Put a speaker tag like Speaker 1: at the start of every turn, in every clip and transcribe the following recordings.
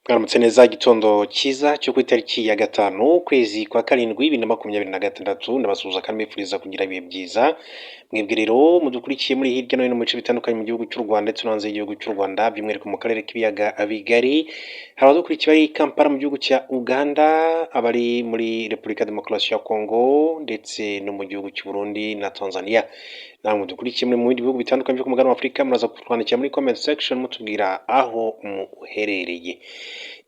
Speaker 1: Mwaramutse neza, igitondo cyiza cyo ku itariki ya 5, ukwezi kwa 7, 2026. Ndabasuhuza kandi mbifuriza kugira ibihe byiza. Mwebwe rero mudukurikiye muri hirya no hino mu bice bitandukanye mu gihugu cy'u Rwanda ndetse no hanze y'igihugu cy'u Rwanda, by'umwihariko mu karere k'ibiyaga bigari. Hari abadukurikiye bari i Kampala mu gihugu cya Uganda, abari muri Repubulika Demokarasi ya Kongo ndetse no mu gihugu cy'u Burundi na Tanzania. Namwe mudukurikiye muri mu bindi bihugu bitandukanye byo ku mugabane wa Afurika, muraza kutwandikira muri comment section mutubwira aho muherereye.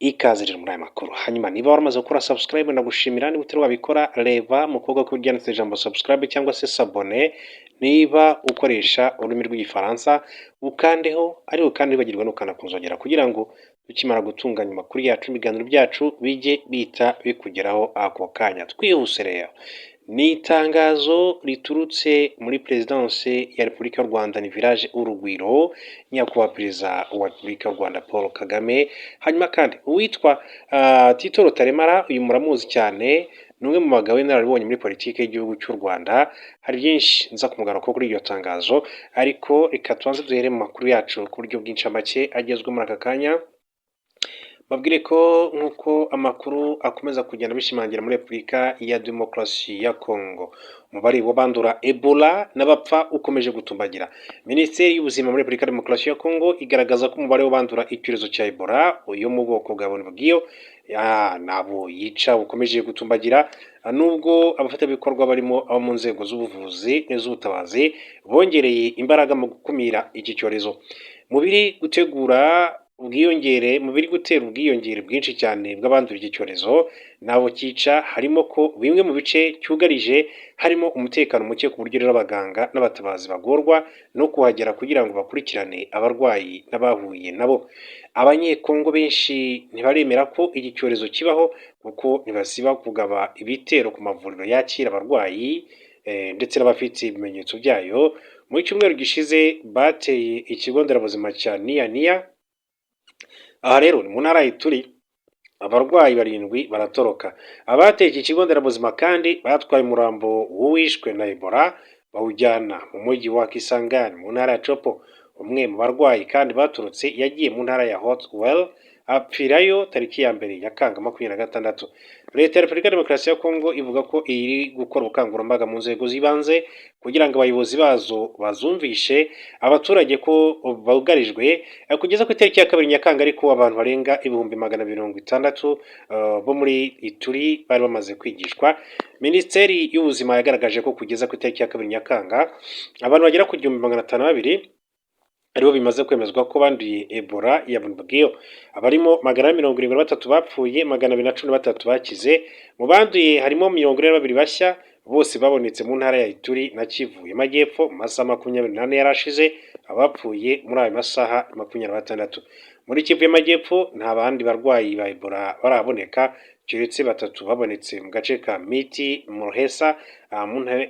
Speaker 1: Ikaze rero muri aya makuru. Hanyuma niba waramaze gukora subscribe, ndagushimira. Niba utari wabikora, reba mu kuboko kw'iryanditse ijambo subscribe cyangwa se s'abonner niba ukoresha ururimi rw'Igifaransa, ukandeho. Ariko kandi wibagirwa no gukanda ku nzogera kugira ngo tukimara gutunganya amakuru yacu n'ibiganiro byacu bijye bihita bikugeraho ako kanya. Twihuse rero, ni itangazo riturutse muri Perezidanse ya Repubulika y'u Rwanda, ni Village Urugwiro, Nyakubahwa Perezida wa Repubulika y'u Rwanda Paul Kagame. Hanyuma kandi uwitwa Tito Rutaremara, uyu muramuzi cyane, ni umwe mu bagabo b'inararibonye muri politiki y'igihugu cy'u Rwanda. Hari byinshi nza kumugaruka kuri iryo tangazo, ariko reka tubanze duhere mu makuru yacu ku buryo bw'incamake agezwe muri aka kanya. Babwire ko nk'uko amakuru akomeza kugenda bishimangira, muri Repubulika ya Demokarasi ya Kongo umubare w'abandura Ebola n'abapfa ukomeje gutumbagira. Minisiteri y'Ubuzima muri Repubulika ya Demokarasi ya Kongo igaragaza ko umubare w'abandura icyorezo cya Ebola yo mu bwoko bwa Bundibugyo nabo yica ukomeje gutumbagira, nubwo abafatanyabikorwa barimo abo mu nzego z'ubuvuzi n'iz'ubutabazi bongereye imbaraga mu gukumira iki cyorezo. Mu biri gutera ubwiyongere bwinshi cyane bw'abandura iki cyorezo n'abo cyica, harimo ko bimwe mu bice cyugarije harimo umutekano muke, ku buryo rero abaganga n'abatabazi bagorwa no kuhagera kugira ngo bakurikirane abarwayi n'abahuye nabo. Abanyekongo benshi ntibaremera ko iki cyorezo kibaho, kuko ntibasiba kugaba ibitero ku mavuriro yakira abarwayi ndetse n'abafite ibimenyetso byayo. Mu cyumweru gishize bateye ikigo nderabuzima cya Niya Niya, aha rero ni mu ntara ya Ituri, abarwayi barindwi baratoroka. Abateye iki kigo nderabuzima kandi batwaye umurambo w'uwishwe na Ebola, bawujyana mu mujyi wa Kisangani mu ntara ya Tshopo. Umwe mu barwayi kandi baturutse yagiye mu ntara ya Haut-Uele, apfirayo tariki ya 1 Nyakanga 26. Leta ya Repubulika ya Demokarasi ya Kongo ivuga ko iri gukora ubukangurambaga mu nzego z'ibanze kugira ngo abayobozi bazo bazumvishe abaturage ko bugarijwe. Kugeza ku itariki ya 2 Nyakanga ariko, abantu barenga 260,000 bo muri Ituri bari bamaze kwigishwa. Minisiteri y'Ubuzima yagaragaje ko kugeza ku itariki ya 2 Nyakanga abantu bagera ku 1502 aribo bimaze kwemezwa ko banduye Ebola ya Bundibugyo, abarimo 473 bapfuye, 213 bakize. Mu banduye harimo 42 bashya, bose babonetse mu ntara ya Ituri na Kivu y'Amajyepfo mu masaha 24 yari ashize. Abapfuye muri ayo masaha 26. Muri Kivu y'Amajyepfo nta bandi barwayi ba Ebola baraboneka, keretse batatu babonetse mu gace ka Miti Murhesa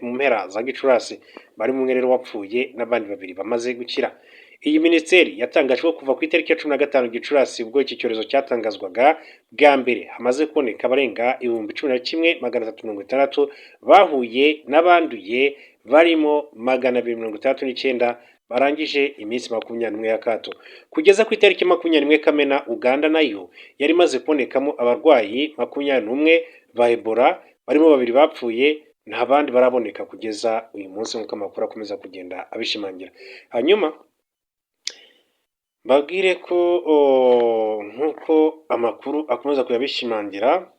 Speaker 1: mu mpera za Gicurasi, barimo umwe rero wapfuye n'abandi babiri bamaze gukira. Iyi minisiteri yatangaje ko kuva ku itariki ya 15 Gicurasi, ubwo iki cyorezo cyatangazwaga bwa mbere, hamaze kuboneka abarenga 11,360 bahuye n'abanduye, barimo 269 barangije iminsi 21 y'akato. Kugeza ku itariki 21 Kamena, Uganda nayo yari imaze kubonekamo abarwayi 21 ba Ebola, barimo babiri bapfuye. Nta bandi baraboneka kugeza uyu munsi, nk'uko amakuru akomeza kugenda abishimangira. Hanyuma mbabwire ko nk'uko amakuru akomeza kuyabishimangira,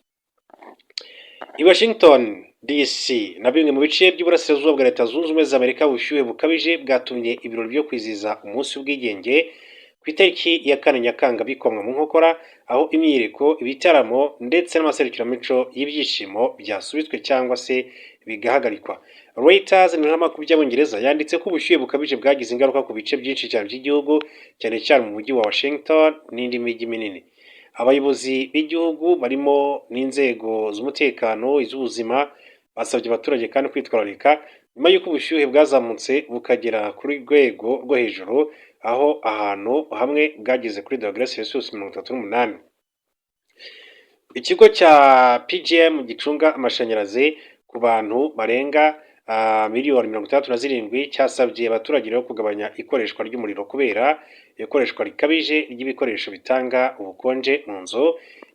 Speaker 1: i Washington DC na bimwe mu bice by'uburasirazuba bwa Leta Zunze Ubumwe za Amerika, ubushyuhe bukabije bwatumye ibirori byo kwizihiza umunsi w'ubwigenge ku itariki ya 4 Nyakanga bikomwa mu nkokora, aho imyiyereko, ibitaramo ndetse n'amaserukiramuco y'ibyishimo byasubitswe cyangwa se bigahagarikwa. Reuters, ni amakuru by'Abongereza, yanditse ko ubushyuhe bukabije bwagize ingaruka ku bice byinshi cyane by'igihugu, cyane cyane mu mujyi wa Washington n'indi mijyi minini. Abayobozi b'igihugu barimo n'inzego z'umutekano, iz'ubuzima, basabye abaturage kandi kwitwararika nyuma y'uko ubushyuhe bwazamutse bukagera kuri rwego rwo hejuru, aho ahantu hamwe bwageze kuri dogere Celsius 38. Ikigo cya PJM gicunga amashanyarazi ku bantu barenga miliyoni 67 cyasabye abaturage rero kugabanya ikoreshwa ry'umuriro kubera ikoreshwa rikabije ry'ibikoresho bitanga ubukonje mu nzu.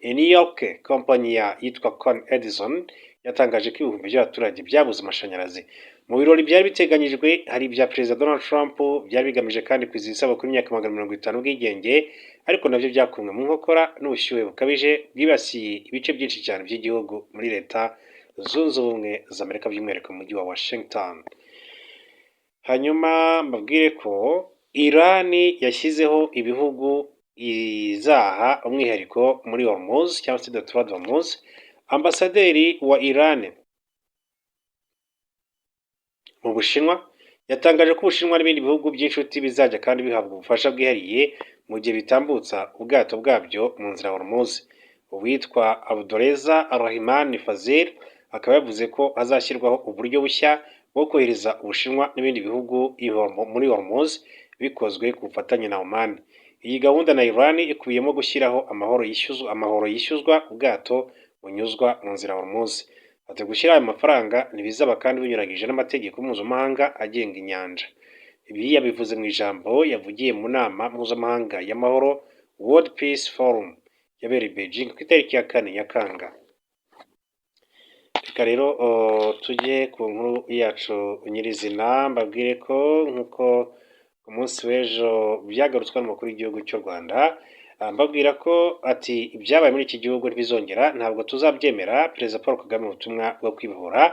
Speaker 1: I New York, kompanyi yitwa Con Edison yatangaje ko ibihumbi by'abaturage byabuze amashanyarazi. Mu birori byari biteganyijwe hari ibya Perezida Donald Trump, byari bigamije kandi kwizihiza isabukuru y'imyaka 150 ubwigenge, ariko nabyo byakomwe mu nkokora n'ubushyuhe bukabije bwibasiye ibice byinshi cyane by'igihugu muri Leta Zunze Ubumwe za Amerika, by'umwihariko mu mujyi wa Washington. Hanyuma mbabwire ko Irani yashyizeho ibihugu izaha umwihariko muri Hormuz cyangwa se Détroit d'Hormuz. Ambasaderi wa Iran mu Bushinwa yatangaje ko Ubushinwa n'ibindi bihugu by'inshuti bizajya kandi bihabwa ubufasha bwihariye mu gihe bitambutsa ubwato bwabyo mu nzira ya Hormuz. Uwitwa Abdolreza Rahimani Fazil akaba yavuze ko hazashyirwaho uburyo bushya bwo kohereza Ubushinwa n'ibindi bihugu muri Hormuz, bikozwe ku bufatanye na Oman. Iyi gahunda na Iran ikubiyemo gushyiraho amahoro yishyuzwa ubwato bunyuzwa mu nzira ya Hormuz. Ati: "Gushyira ayo mafaranga ntibizaba kandi binyuranyije n'amategeko mpuzamahanga agenga inyanja." Ibi yabivuze mu ijambo yavugiye mu nama mpuzamahanga y'amahoro, World Peace Forum, yabereye i Beijing ku itariki ya 4 Nyakanga. Reka rero tujye ku nkuru yacu nyirizina. Mbabwire ko nk'uko ku munsi w'ejo byagarutswe n'umukuru w'igihugu cy'u Rwanda, mbabwira ko ati: "Ibyabaye muri iki gihugu ntibizongera, ntabwo tuzabyemera." Perezida Paul Kagame mu butumwa bwo kwibohora.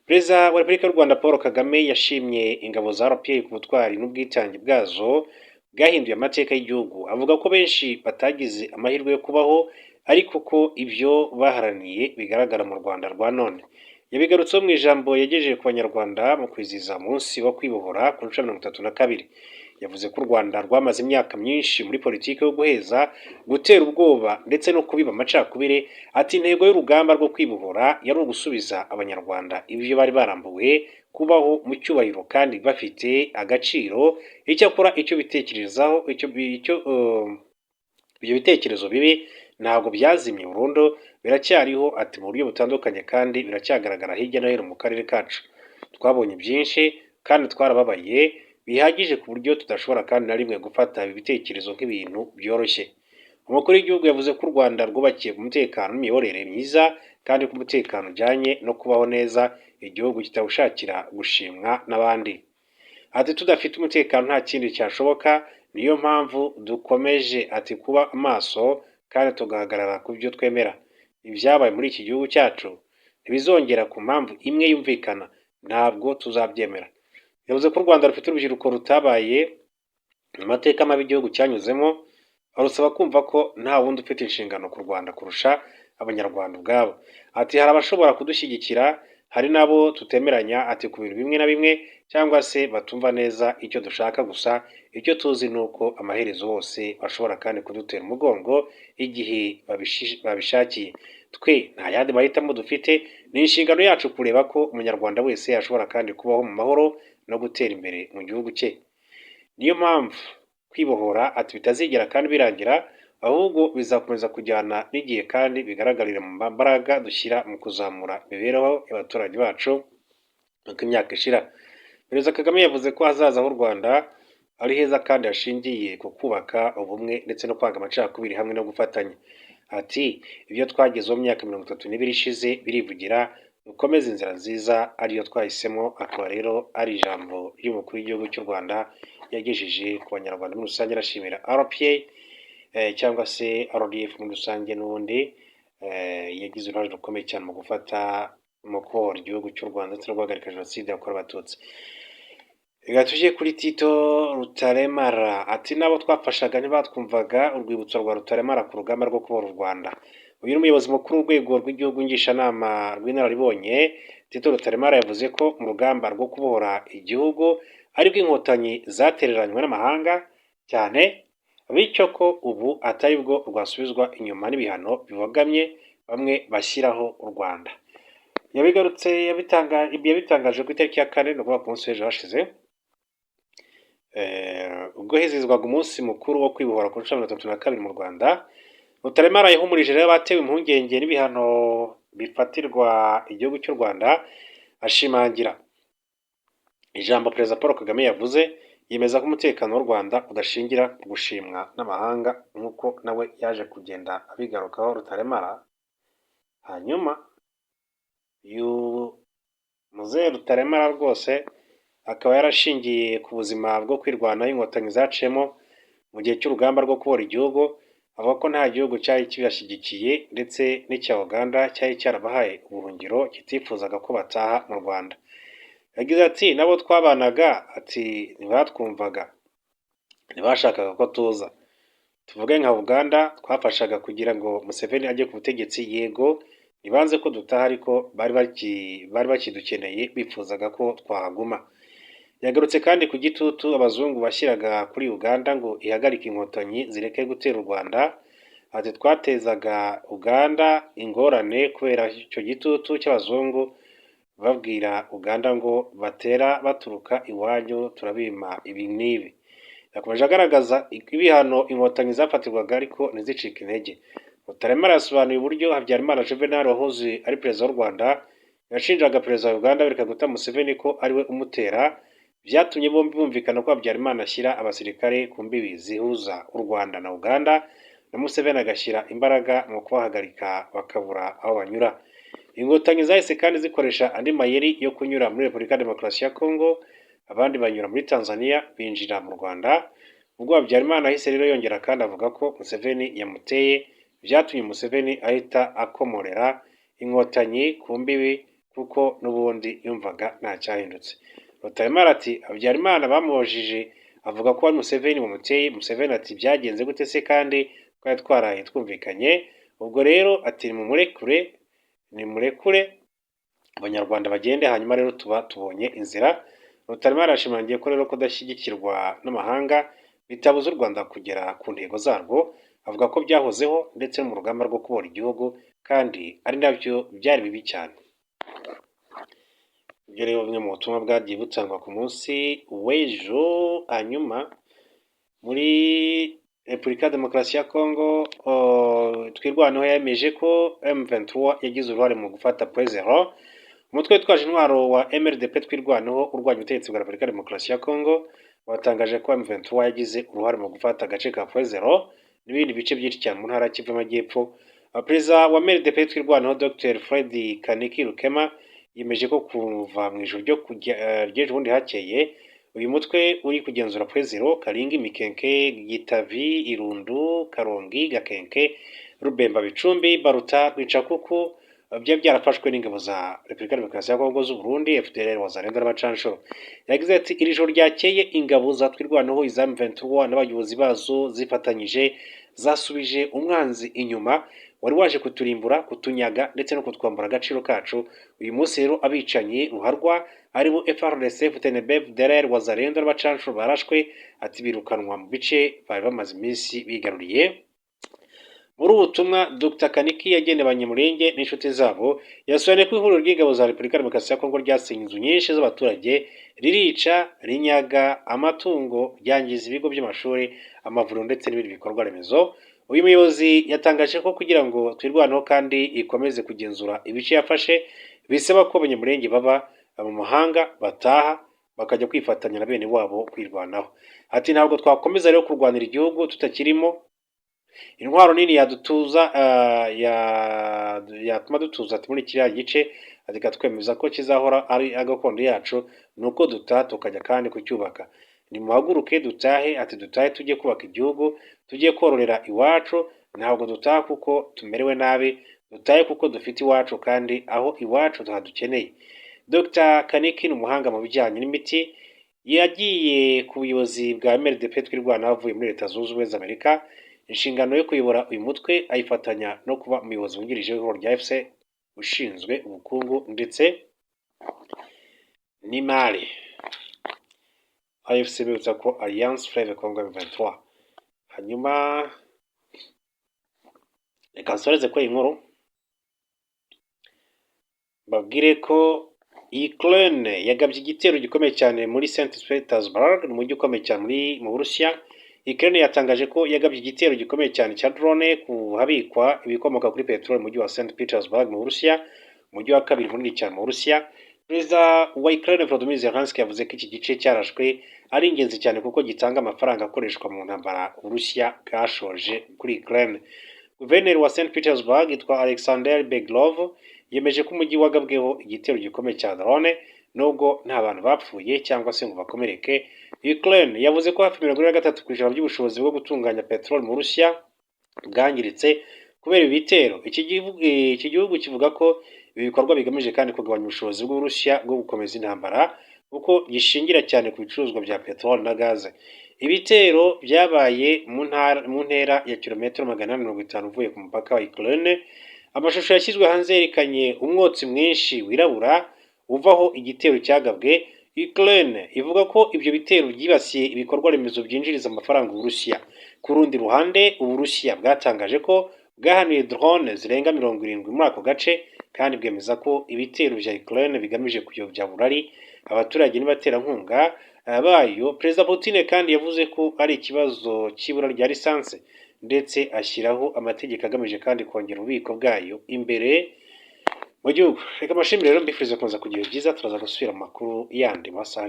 Speaker 1: Perezida wa Repubulika y'u Rwanda Paul Kagame yashimye ingabo za RPA ku butwari n'ubwitange bwazo bwahinduye amateka y'igihugu, avuga ko benshi batagize amahirwe yo kubaho, ariko ko ibyo baharaniye bigaragara mu Rwanda rwa none. Yabigarutseho mu ijambo yagejeje ku Banyarwanda mu kwizihiza umunsi wo kwibohora ku nshuro 32. Yavuze ko u Rwanda rwamaze imyaka myinshi muri politiki yo guheza, gutera ubwoba ndetse no kubiba amacakubiri. Ati: "Intego y'urugamba rwo kwibohora yari ugusubiza Abanyarwanda ibyo bari barambuwe, kubaho mu cyubahiro kandi bafite agaciro. Icyakora icyo bitekerezaho icyo ibyo bitekerezo bibi ntabwo byazimye burundu, biracyariho," ati, "mu buryo butandukanye kandi biracyagaragara hirya no hino mu karere kacu. Twabonye byinshi kandi twarababaye bihagije ku buryo tudashobora kandi na rimwe gufata ibi bitekerezo nk'ibintu byoroshye." Umukuru w'igihugu yavuze ko u Rwanda rwubakiye ku mutekano n'imiyoborere myiza, kandi ko umutekano ujyanye no kubaho neza igihugu kitawushakira gushimwa n'abandi. Ati: "Tudafite umutekano nta kindi cyashoboka. Niyo mpamvu dukomeje," ati, "kuba maso kandi tugahagarara ku byo twemera. Ibyabaye muri iki gihugu cyacu ntibizongera ku mpamvu imwe yumvikana: ntabwo tuzabyemera." Yavuze ko u Rwanda rufite urubyiruko rutabaye mu mateka mabi igihugu cyanyuzemo, arusaba kumva ko nta wundi ufite inshingano ku Rwanda kurusha Abanyarwanda ubwabo. Ati: "Hari abashobora kudushyigikira, hari n'abo tutemeranya," ati, "ku bintu bimwe na bimwe cyangwa se batumva neza icyo dushaka. Gusa icyo tuzi ni uko amaherezo bose bashobora kandi kudutera umugongo igihe babishakiye. Twe nta yandi mahitamo dufite. Ni inshingano yacu kureba ko Umunyarwanda wese ashobora kandi kubaho mu mahoro no gutera imbere mu gihugu cye. Niyo mpamvu kwibohora," ati, "bitazigera kandi birangira, ahubwo bizakomeza kujyana n'igihe kandi bigaragarira mu mbaraga dushyira mu kuzamura imibereho y'abaturage bacu uko imyaka ishira." Perezida Kagame yavuze ko ahazaza h'u Rwanda ari heza kandi hashingiye ku kubaka ubumwe ndetse no kwanga amacakubiri hamwe no gufatanya. Ati: "Ibyo twagezeho mu myaka 32 ishize birivugira. Dukomeze inzira nziza ariyo twahisemo." Akaba rero ari ijambo ry'umukuru w'igihugu cy'u Rwanda yagejeje ku Banyarwanda muri rusange, arashimira RPA cyangwa se RDF muri rusange n'ubundi yagize uruhare rukomeye cyane mu gufata, mu kubohora igihugu cy'u Rwanda ndetse no guhagarika Jenoside yakorewe Abatutsi. Reka tujye kuri Tito Rutaremara. Ati: "N'abo twafashaga ntibatwumvaga." Urwibutso rwa Rutaremara ku rugamba rwo kubohora u Rwanda. Uyu ni umuyobozi mukuru w'urwego rw'igihugu ngishanama rw'inararibonye, Tito Rutaremara, yavuze ko mu rugamba rwo kubohora igihugu aribwo Inkotanyi zatereranywe n'amahanga cyane, bityo ko ubu atari bwo rwasubizwa inyuma n'ibihano bibogamye bamwe bashyiraho u Rwanda. Yabigarutse yabitangaje ku itariki ya 4, ni ukuvuga ku munsi w'ejo hashize, ubwo hizihizwaga umunsi mukuru wo kwibohora ku nshuro 32 mu Rwanda. Rutaremara yahumurije rero abatewe impungenge n'ibihano bifatirwa igihugu cy'u Rwanda, ashimangira Ijambo Perezida Paul Kagame yavuze yemeza ko umutekano w'u Rwanda udashingira ku gushimwa n'amahanga, nk'uko nawe yaje kugenda abigarukaho Rutaremara. Hanyuma uyu muzehe Rutaremara rwose akaba yarashingiye ku buzima bwo kwirwanaho Inkotanyi zaciyemo mu gihe cy'urugamba rwo kubohora igihugu, avuga ko nta gihugu cyari kibashyigikiye, ndetse n'icya Uganda cyari cyarabahaye ubuhungiro kitifuzaga ko bataha mu Rwanda. Yagize ati: "Nabo twabanaga," ati, "ntibatwumvaga, ntibashakaga ko tuza. Tuvuge nka Uganda twafashaga kugira ngo Museveni ajye ku butegetsi, yego ntibanze ko dutaha, ariko bari bakidukeneye, bifuzaga ko twahaguma." Yagarutse kandi ku gitutu abazungu bashyiraga kuri Uganda ngo ihagarike Inkotanyi zireke gutera u Rwanda. Ati: "Twatezaga Uganda ingorane kubera icyo gitutu cy'abazungu babwira Uganda ngo batera baturuka iwanyu turabima ibi n'ibi." Yakomeje agaragaza ibihano Inkotanyi zafatirwaga ariko ntizicike intege. Rutaremara yasobanuye uburyo Habyarimana Juvenal wahoze ari perezida w'u Rwanda yashinjaga perezida wa Uganda Yoweri Kaguta Museveni ko ariwe umutera, byatumye bombi bumvikana ko Habyarimana ashyira abasirikare ku mbibi zihuza u Rwanda na Uganda, na Museveni agashyira imbaraga mu kubahagarika bakabura aho banyura. Inkotanyi zahise kandi zikoresha andi mayeri yo kunyura muri Repubulika ya Demokarasi ya Kongo, abandi banyura muri Tanzania binjira mu Rwanda. Ubwo Habyarimana ahise rero yongera kandi avuga ko Museveni yamuteye, byatumye Museveni ahita akomorera Inkotanyi ku mbibi kuko n'ubundi yumvaga nta cyahindutse. Rutaremara ati: "Habyarimana bamubajije avuga ko ari Museveni wamuteye. Museveni ati byagenze gute se kandi twari twaraye twumvikanye? Ubwo rero ati nimumurekure, nimurekure Abanyarwanda bagende." Hanyuma rero tuba tubonye inzira. Rutaremara yashimangiye ko rero kudashyigikirwa n'amahanga bitabuza u Rwanda kugera ku ntego zarwo, avuga ko byahozeho ndetse no mu rugamba rwo kubohora igihugu, kandi ari nabyo byari bibi cyane. Ibyo rero bumwe mu butumwa bwagiye butangwa ku munsi w'ejo. Hanyuma muri Repubulika ya Demokarasi ya Kongo, Twirwaneho yemeje ko M23 yagize uruhare mu gufata Point Zero. Umutwe witwaje intwaro wa MRDP Twirwaneho urwanya ubutegetsi bwa Repubulika ya Demokarasi ya Kongo watangaje ko M23 yagize uruhare mu gufata agace ka Point Zero n'ibindi bice byinshi cyane mu ntara ya Kivu y'Amajyepfo. Perezida wa MRDP Twirwaneho, Dr Fred Kaniki Rukema, yemeje ko kuva mu ijoro ryo kujya ry'ejo bundi hakeye uyu mutwe uri kugenzura Point Zero, Karingi, Mikenke, Gitavi, Irundu, Karongi, Gakenke, Rubemba, Bicumbi, Baruta, Rwicakuku byari byarafashwe n'ingabo za Repubulika ya Demokarasi ya Kongo, z'u Burundi, FDLR, Wazalendo n'abacanshuro. Yagize ati: "Iri joro ryakeye ingabo za Twirwaneho, iza M23 n'abayobozi bazo zifatanyije zasubije umwanzi inyuma wari waje kuturimbura, kutunyaga ndetse no kutwambura agaciro kacu. Uyu munsi rero abicanyi ruharwa aribo FARDC, FDNB, FDLR, Wazalendo n'abacanshuro barashwe," ati, "birukanwa mu bice bari bamaze iminsi bigaruriye." Muri ubu butumwa Dr Kaniki yagenewe Abanyamulenge n'inshuti zabo, yasobanuye ko ihuriro ry'ingabo za Repubulika ya Demokarasi ya Kongo ryasenye inzu nyinshi z'abaturage, ririca, rinyaga amatungo, ryangiza ibigo by'amashuri, amavuriro ndetse n'ibindi bikorwa remezo. Uyu muyobozi yatangaje ko kugira ngo Twirwaneho kandi ikomeze kugenzura ibice yafashe, bisaba ko Abanyamulenge baba mu mahanga bataha bakajya kwifatanya na bene wabo kwirwanaho. Ati: "Ntabwo twakomeza rero kurwanira igihugu tutakirimo. Intwaro nini yadutuza, yatuma dutuza," ati, "muri kiriya gice twemeza ko kizahora ari gakondo yacu, ni uko dutaha tukajya kandi kucyubaka. Nimuhaguruke dutahe," ati, "dutahe tujye kubaka igihugu, tujye kororera iwacu. Ntabwo dutaha kuko tumerewe nabi, dutahe kuko dufite iwacu kandi aho iwacu tuhadukeneye." Dr Kaniki ni umuhanga mu bijyanye n'imiti. Yagiye ku buyobozi bwa MRDP Twirwaneho avuye muri Leta Zunze Ubumwe za Amerika. Inshingano yo kuyobora uyu mutwe ayifatanya no kuba umuyobozi wungirije w'ihuriro rya AFC ushinzwe ubukungu ndetse n'imari. AFC bibutsa ko Alliance Fleuve Congo M23. Hanyuma reka nsoreze kuri iyi nkuru, babwire ko Ukraine yagabye igitero gikomeye cyane muri St Petersburg, ni umujyi ukomeye cyane muri mu Burusiya. Ukraine yatangaje ko yagabye igitero gikomeye cyane cya drone ku habikwa ibikomoka kuri peteroli mu mujyi wa St Petersburg mu Burusiya, umujyi wa kabiri munini cyane mu Burusiya. Perezida wa Ukraine Volodymyr Zelensky yavuze ko iki gice cyarashwe ari ingenzi cyane kuko gitanga amafaranga akoreshwa mu ntambara Uburusiya bwashoje kuri Ukraine. Guverineri wa St Petersburg yitwa Alexander Beglov yemeje ko umujyi wagabweho igitero gikomeye cya drone, nubwo nta bantu bapfuye cyangwa se ngo bakomereke. Ukraine yavuze ko hafi 43% by'ubushobozi bwo gutunganya peteroli mu Burusiya bwangiritse kubera ibi bitero. Iki gihugu kivuga ko ibi bikorwa bigamije kandi kugabanya ubushobozi bw'Uburusiya bwo gukomeza intambara, kuko gishingira cyane ku bicuruzwa bya peteroli na gaze. Ibitero byabaye mu ntera ya kilometero 450 uvuye ku mupaka wa Ukraine. Amashusho yashyizwe hanze yerekanye umwotsi mwinshi wirabura uvaho igitero cyagabwe. Ukraine ivuga ko ibyo bitero byibasiye ibikorwa remezo byinjiriza amafaranga Uburusiya. Ku rundi ruhande, Uburusiya bwatangaje ko bwahanuye drone zirenga 70 muri ako gace, kandi bwemeza ko ibitero bya Ukraine bigamije kuyobya burari abaturage n'abaterankunga bayo. Perezida Putin kandi yavuze ko ari ikibazo cy'ibura rya lisansi, ndetse ashyiraho amategeko agamije kandi kongera ububiko bwayo imbere mu gihugu. Reka amashimire rero mbifurize kuza kugira byiza. Turaza gusubira mu makuru yandi mu masaha.